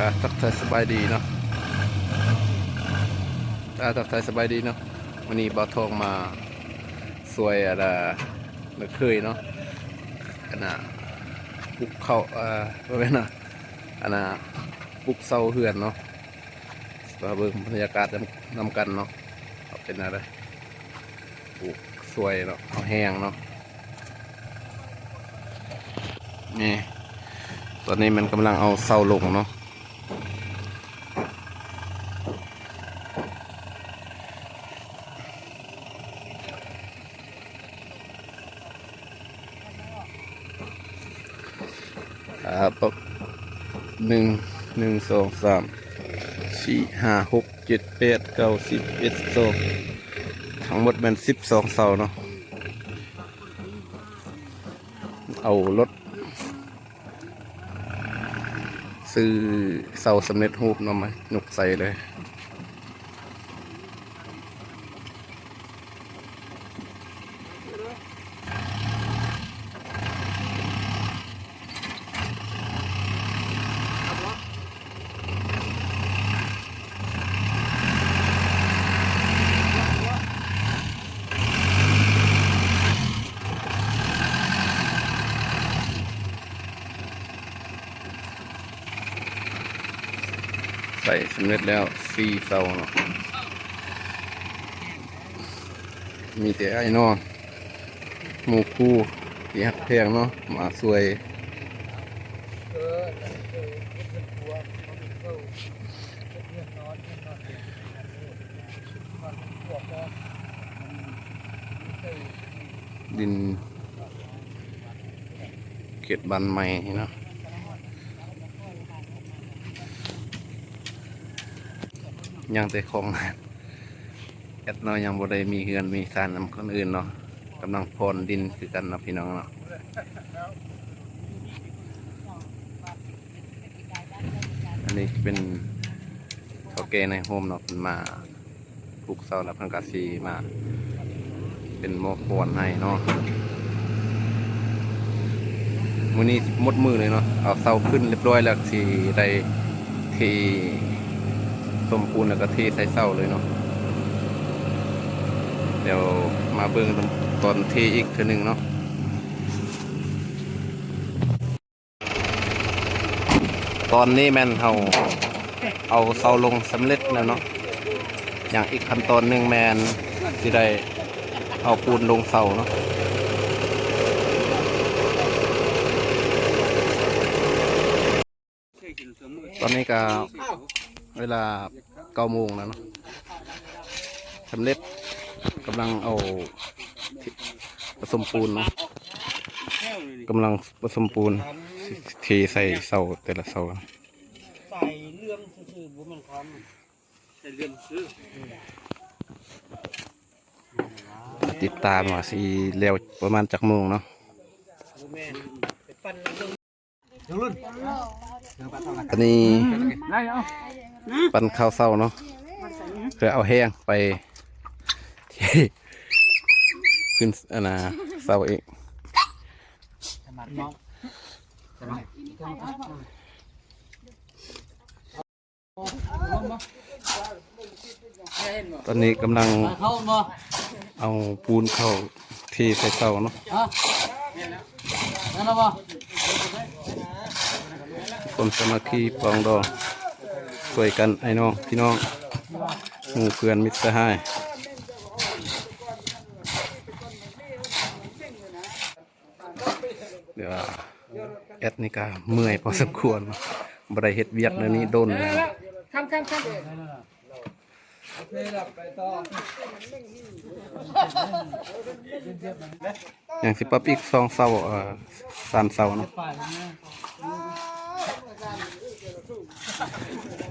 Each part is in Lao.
ອ່າ ທັກທາຍສະບາຍດີເນາະ ອ່າ ທັກທາຍສະບາຍດີເນາະ. ມື້ນີ້ບ່າວທອງມາຊ່ວຍ ອັນນ່າ ນ້ອງເຂີຍເນາະ ອັນນ່າ ປຸກເຂົ້າ ເອີ ບໍ່ແມ່ນນະ ອັນນ່າ ປຸກເສົາເຮືອນເນາະ. ມາເບິ່ງບັນຍາກາດນຳ ນຳກັນເນາະ ວ່າເປັນແນວໃດ. ປູກຊ່ວຍເນາະ ເອົາແຮງເນາະ. ນີ້ ຕອນນີ້ມັນກຳລັງເອົາເສົາລົງເນາະ. ອ່າ ປະ ໜຶ່ງ ໜຶ່ງ ສອງ ສາມ ສີ່ ຫ້າ ຫົກ ເຈັດ ແປດ ເກົ້າ ສິບ ສິບເອັດ ສິບສອງ ທັງໝົດແມ່ນສິບສອງເສົາເນາະ. ເອົາລົດ ຊື້ເສົາສຳເລັດຮູບເນາະ ມາຍົກໃສ່ເລີຍ. ໃສ່ສຳເລັດແລ້ວສີ່ເສົາເນາະ. ມີແຕ່ອ້າຍນ້ອງ ໝູ່ຄູ່ທີ່ຮັກແພງເນາະ ມາຊ່ວຍ. ດິນເຂດບ້ານໃໝ່ເນາະ ຍັງແຕ່ຂອງ ແອດເນາະ ຍັງບໍ່ໄດ້ມີເຮືອນມີຊານນຳຄົນອື່ນເນາະ ກຳລັງຜ່ອນດິນຄືກັນເນາະ ພີ່ນ້ອງເນາະ. ອັນນີ້ເປັນເຖົ້າແກ່ນາຍໂຮມເນາະ ເພິ່ນມາ ປູກເສົາແລ້ວເພິ່ນກະຊິມາເປັນໝໍ່ຄວນໃຫ້ເນາະ. ມື້ນີ້ຊິໝົດມື້ເລີຍເນາະ ເອົາເສົາຂຶ້ນລຽບຮ້ອຍແລ້ວ ຊິໄດ້ເທສົມປູນ ແລ້ວກະເທໃສ່ເສົາເລີຍເນາະ. ດຽວມາເບິ່ງຕອນເທອີກເທື່ອໜຶ່ງເນາະ. ຕອນນີ້ແມ່ນເຮົາເອົາເສົາລົງສຳເລັດແລ້ວເນາະ ຍັງອີກຂັ້ນຕອນໜຶ່ງແມ່ນຊິໄດ້ເອົາປູນລົງເສົາເນາະ. ຕອນນີ້ກະເວລາເກົ້າໂມງແລ້ວເນາະ ສຳເລັດ ກຳລັງເອົາປະສົມປູນເນາະ ກຳລັງປະສົມປູນ ເທໃສ່ເສົາແຕ່ລະເສົາ. ຕິດຕາມວ່າຊິແລ້ວປະມານຈັກໂມງເນາະ. ອັນນີ້ປັ່ນເຂົ້າເສົາເນາະ ເພື່ອເອົາແຮງໄປຂຶ້ນ ອັນນ່າ ເສົາອີກ. ຕອນນີ້ກຳລັງເອົາປູນເຂົ້າເທໃສ່ເສົາເນາະ. ຄວາມສາມັກຄີປອງດອງ ຊ່ວຍກັນ ອ້າຍນ້ອງ ພີ່ນ້ອງ ໝູ່ເພື່ອນມິດສະຫາຍ. ດຽວແອດນີ້ກະເມື່ອຍພໍສົມຄວນ ບໍ່ໄດ້ເຮັດວຽກແນວນີ້ດົນແລ້ວ. ຍັງຊິປັບອີກສອງເສົາ ເອີ ສາມເສົາເນາະ.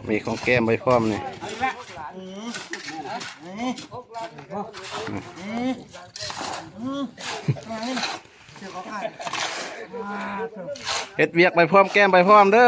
ມີຂອງແກ້ມໄວ້ພ້ອມນີ້. ເຮັດວຽກໄປພ້ອມ ແກ້ມໄປພ້ອມເດີ.